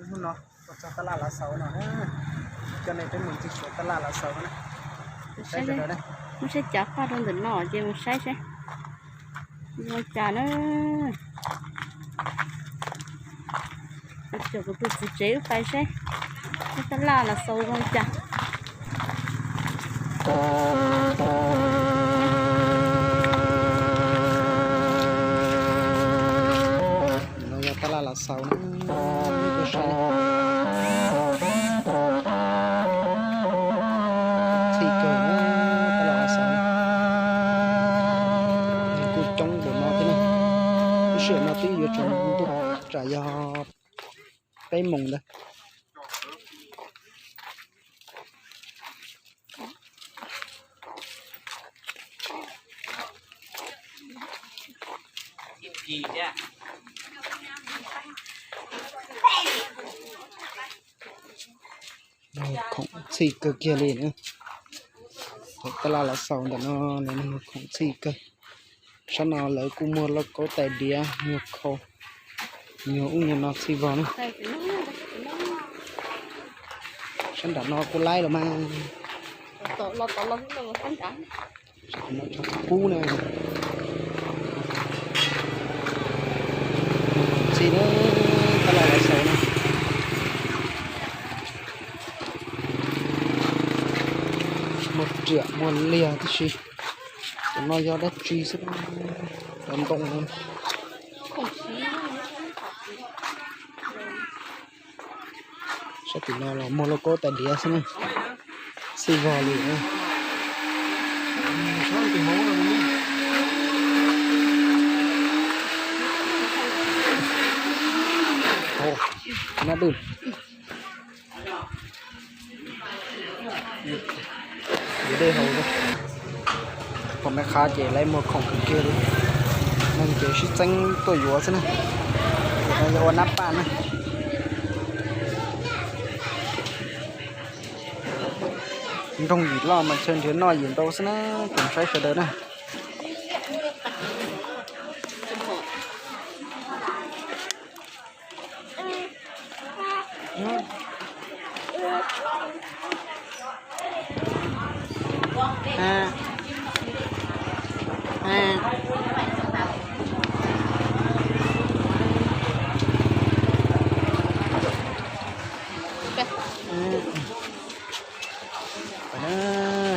Hnub no tuaj txog tab laj Lav Xaus no, coj nej peb mus ncig suav tab laj Lav Xaus na. Mus saib cov paj rau ntawm no ces mus saib seb zoo cas na. Coj kuv tus txiv tsev wb pais seb tab laj Lav Xaus zoo cas. No yog tab laj Lav Xaus na, saib txhij kawg tab laj Lav Xaus. Kuj coob ntawm no thiab na, lub sij hawm no twb yuav tsaus ntuj tsam yog peb moos ntawd. Khoom txhij kawg kiag li na. Hauv tab laj Lav Xaus ntawm no lawv muag khoom txhij kawg. Sab no lawv kuj muag lauj kaub tais diav, nyuag khau, nyuag ub nyuag no txhij vog na. Sab nram no kuj laib los mas. Kub na. Txhij na, tab laj Lav Xaus na. Muag riam muag liag tib si. Cov no yog dab tsi xwb, cov ntoo no. Sab tim no los muag lauj kaub tais diav xwb na, txhij vog li. Yuav dej haus. Pom me qhab ces lawv muag khoom kawg kiag li. Neeg ces sib txeeb tuaj yuav xwb na. Yog ua nab paj na. Nroog yim loj mas chaw nrhiav noj yim ntau xwb na, tus saib sawv daws na.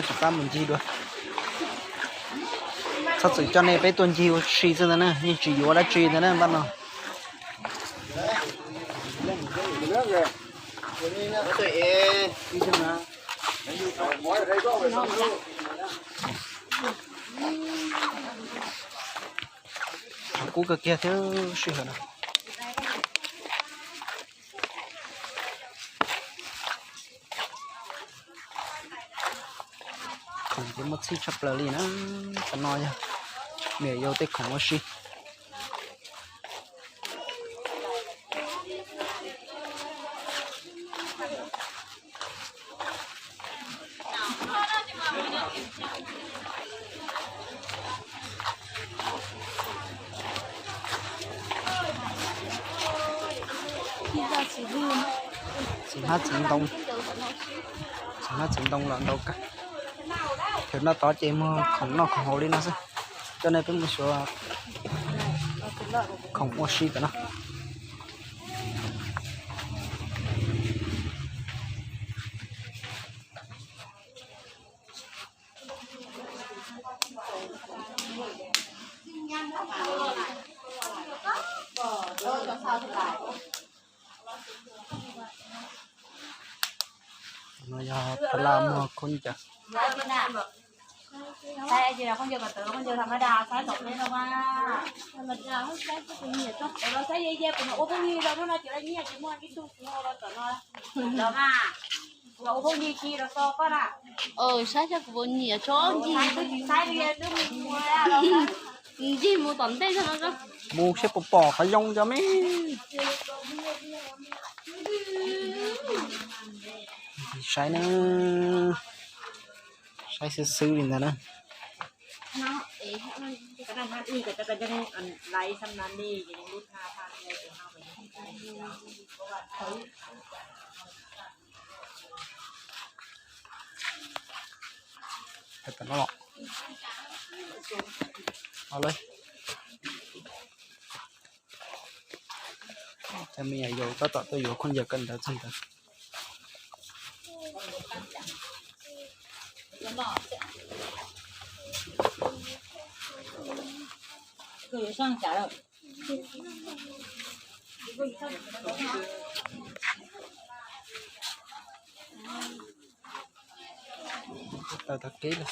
Rov qab mus ncig dua. Txhob txwm coj nej peb tuaj ncig ua si xwb ntag na, yeej tsis yuav dab tsi ntag na npaj no. Tshav kub kawg kiag thiab sij hawm no. Khoom ces muaj txhij tshaj plaws li na. Qhov no yog niam yau tej khoom ua si. Txiv hmab txiv ntoo, txiv hmab txiv ntoo los ntau kawg. Thaum no tod ces muag khoom noj khoom haus li no xwb. Coj nej peb mus xyuas khoom ua si tom no. No yog tab laj muag khaub ncaws. Saib saib kuv puas nyiam tso ncig, ncig mus tom ntej. Mus seb puas pom qhov zoo cov me. Saib na, Saib xwb xwb li ntag na. Hais tau no los. Los lawm. Cov me nyuam yaus tab tom tuaj yuav khaub ncaws kawm ntawv txog ntawd. Tawm tag kev lawm.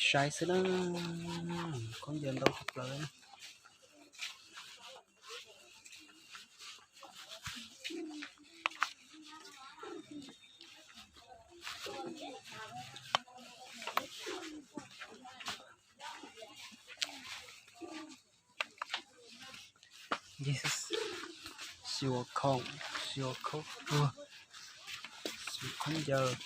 Saib xwb na, khaub ncaws ntau tshaj plaws. Xyuas khoom, xyuas khaub ruag, xyuas khaub ncaws.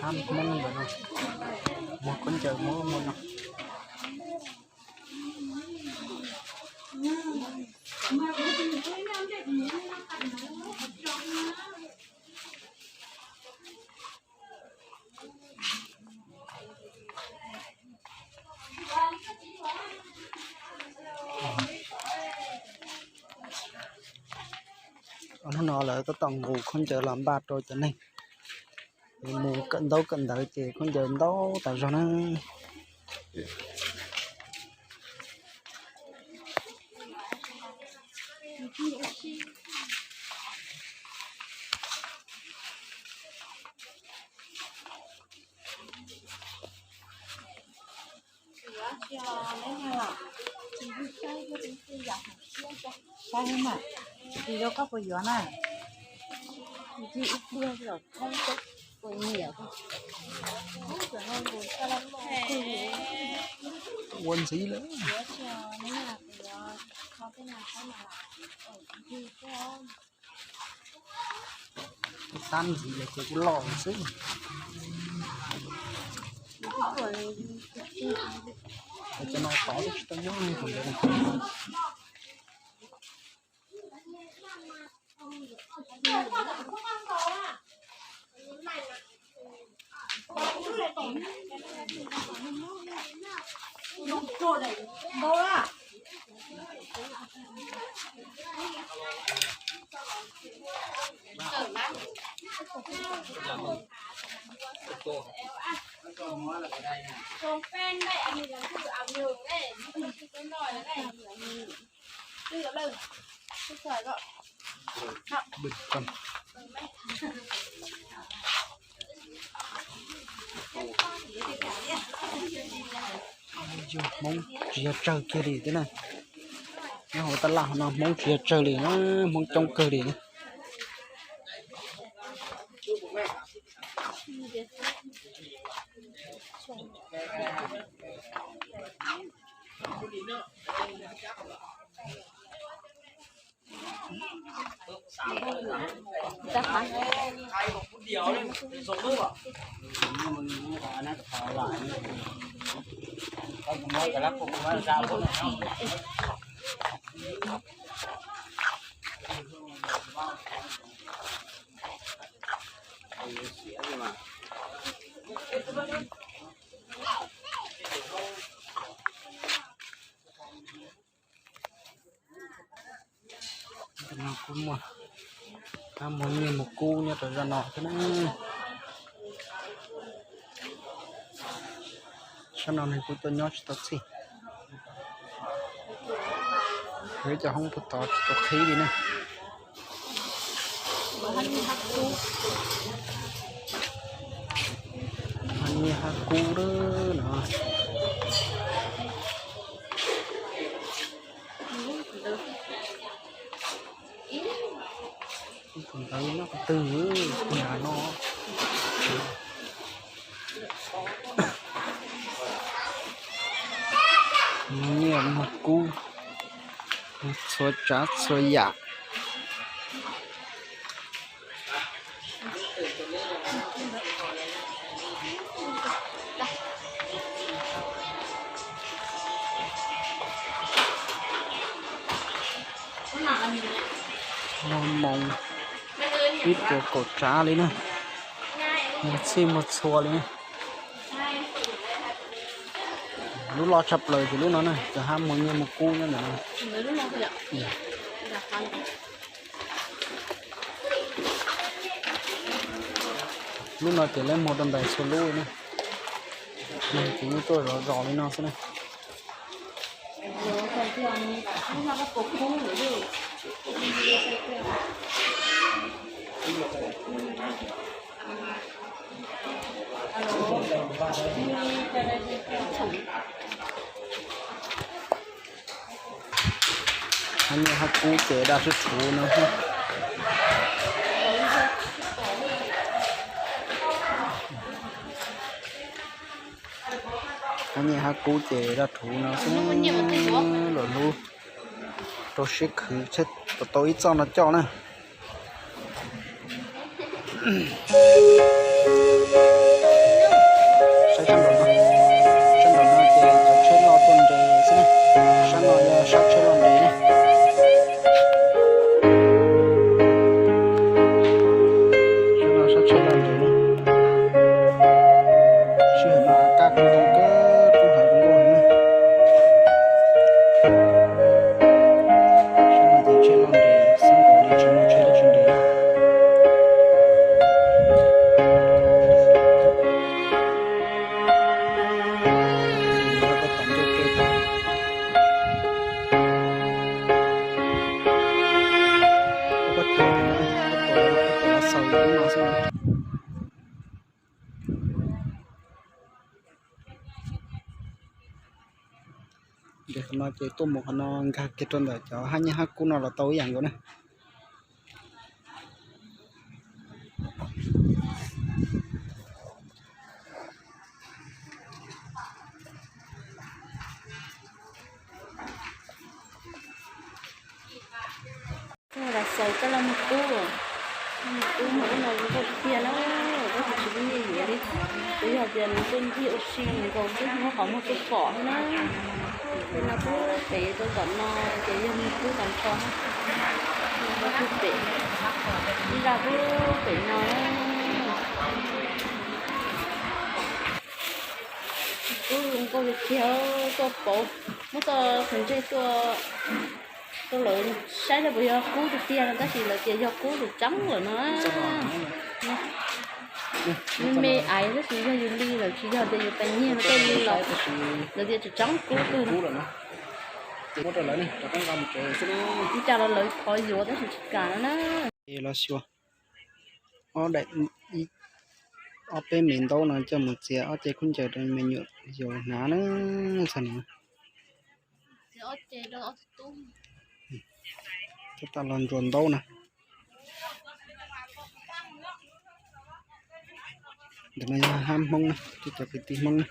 Hab Hmoob ntawm no, muag khaub ncaws muab muag no. Hnub no lawv tab tom nqus khaub ncaws los npaj rau cov neeg mus kawm ntaub kawm ntawv ces khaub ncaws ntau tas zog na. Saib mas, tsis zoo koj puas yuav na? Ib pliag los thoob puas nyiam. Ua ntxiv lawm. Tab ntxiv lawm ces kuj loj xwb. Cov no tod twb tsis tau nyob li ntawd. Hmoob tsis yog tsawg kiag li thiab na. Nyob hauv tab laj no Hmoob tsis yog tsawg li na, Hmoob coob kawg li na. Kuj muaj, hab muag nyiaj muag kub nyob rau zaj no thiab na. Sab no nws kuj tuaj nyob tsis tau txij, yog ib cov hoob puag tod tsis tau qhib li na. Hab nyiaj hab kub lawm no. Tus ntawd nyob qhov twg, tus nrad no. Muag nyiaj muag kub, muag txhua tsav txhua yam. Muag moos ib puas kaum tsav li na, muag txhij muag txhua li na. Lub loj tshaj plaws ces lub no na, cov hab muag nyiaj muag kub nyob ntawm no. Lub no ces lawv muag rau ntais txhua lub na. Ces yeej tuaj zov zos li no xwb na. Hab nyiaj hab kub ces daj sib rhuv no xwb. Hab nyiaj hab kub ces daj rhuv no xwb, los hlub rau siab khwv tsheb tau ib txoj no coj na. Saib sab nraum no, sab nraum no ces cov tsheb loj tuaj nres xwb na, sab no yog sab tsheb loj nres na. Sab no sab tsheb loj nres na. Sij hawm no kab kub ntoo kawg, kub hawv zoo nkauj heev na. Sab no ces tsheb loj nres xwb, nkaus li tsis muaj tsheb dab tsi nres na. Nres los rau tom ncauj ke tod. Kuj tuaj, kuj tuaj, kuj tuaj los xaus lub no xwb. Ces qhov no ces tuaj mus qhov no nkag kiag rau ntawm cov hab nyiaj hab kub no los tau ib yam nkaus na. Los xaus coj los muag kub, muag kub muag ub no zoo nkauj tiag na, koj tsis muaj nyiaj yuav li. Kuv yog tias nws tuaj ncig ua si nkaus twb muab qhov muag tuaj pom na. Pem no pub pem rau tom no ces yog muag kub tag nrho, muag kub pem, ib zaj pub pem no. Kub zoo nkauj tiag tiag, tuaj pauv, muab txoj qhwv ntsej tuaj rau lawv saib seb puas yog kub tiag tiag no, tab sis lawv tias yog kub tus tseeb lawm no. Me me aiv tab sis yog yus li lawm, tsis yog tias yus pais nyiag no tej li los lawv tias tseem tseeb kub kawg. Ib cas los lawv qhov yuav tab sis tsis kam no na. Los xyuas ob daim, ob peb me ntaub no coj mus txiav ob ce khaub ncaws rau me nyuam yaus hnav na, txog no. Tab tom los ntsuas ntaub na. Ntawm no yog hab Hmoob na, cov kwv tij Hmoob na.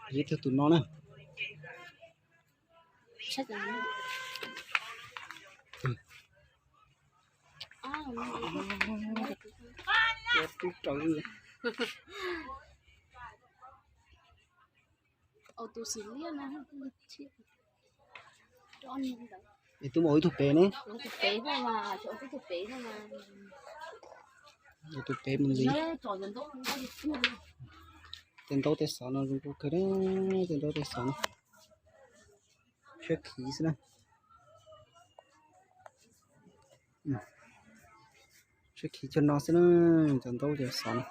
Ib tug tus no na. Tub raws. Es tub mus ib tug pem ne. Tus pem mus ntxiv. Tej ntaub tej xov no zoo nkauj kawg, tej ntaub tej xov no. Tshiab khiv xwb na. Tshiab khiv cov no xwb na, cov ntaub cov xov no.